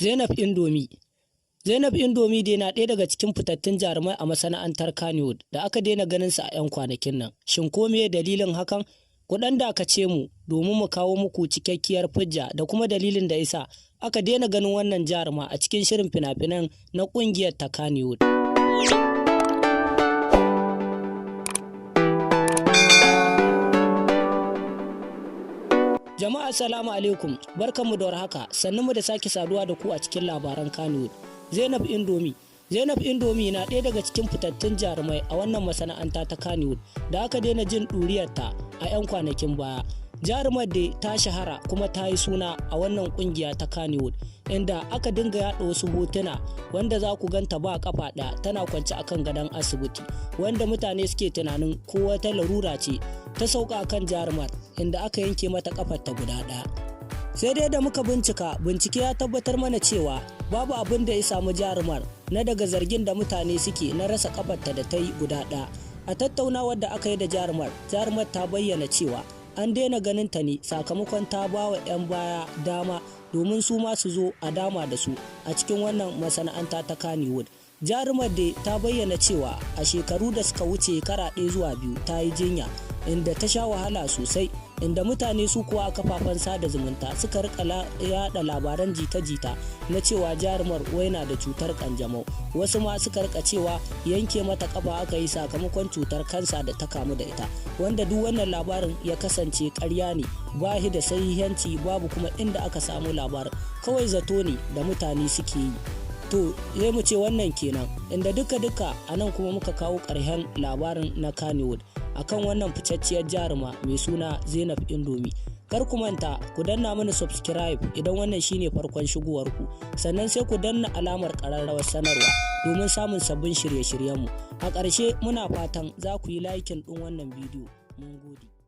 Zainab Indomie. Zainab Indomie dai na ɗaya daga cikin fitattun jarumai a masana'antar Kannywood da aka daina ganin sa a 'yan kwanakin nan. Shin ko meye dalilin hakan? Ku ɗan dakace mu domin mu kawo muku cikakkiyar hujja da kuma dalilin da yasa aka daina ganin wannan jaruma a cikin shirin fina-finan na ƙungiyar ta Kannywood. Jama'a, salamu alaikum, barkanmu da warhaka, mu da sake saduwa da ku a cikin labaran Kannywood. Zainab Indomie. Zainab Indomie na ɗaya daga cikin fitattun jarumai a wannan masana'anta ta Kannywood da aka daina jin ɗuriyarta a 'yan kwanakin baya. Jarumar da ta shahara kuma ta yi suna a wannan kungiya ta Kannywood, inda aka dinga yaɗa wasu hotuna wanda za ku ganta ba kafa ɗaya, tana kwance akan gadon asibiti, wanda mutane suke tunanin ko wata larura ce ta sauka akan jarumar, inda aka yanke mata kafar ta guda ɗaya. Sai dai da muka bincika, bincike ya tabbatar mana cewa babu abin da ya samu jarumar na daga zargin da mutane suke na rasa kafarta da ta yi guda ɗaya. A tattaunawar da aka yi da jarumar, jarumar ta bayyana cewa an daina ganin ta ne sakamakon ta ba wa 'yan baya dama domin su ma su zo a dama da su a cikin wannan masana'anta ta Kannywood. Jarumar da ta bayyana cewa a shekaru da suka wuce kara ɗaya zuwa biyu ta yi jinya, inda ta sha wahala sosai, inda mutane su kuwa a kafafen sada zumunta suka rika yada labaran jita-jita na cewa jarumar wai na da cutar kanjamau. Wasu ma suka rika cewa yanke mata kafa aka yi sakamakon cutar kansa da ta kamu da ita, wanda duk wannan labarin ya kasance karya ne, ba shi da sahihanci, babu kuma inda aka samu labarin, kawai zato ne da mutane suke yi. To, sai mu ce wannan kenan, inda duka-duka a nan kuma muka kawo ƙarshen labarin na Kannywood akan wannan ficacciyar jaruma mai suna Zainab Indomie. Kar ku manta ku danna mana subscribe idan wannan shine farkon shigowar ku, sannan sai ku danna alamar ƙararrawar sanarwa domin samun sabbin shirye-shiryenmu. A ƙarshe, muna fatan za ku yi liking ɗin wannan bidiyo. Mun gode.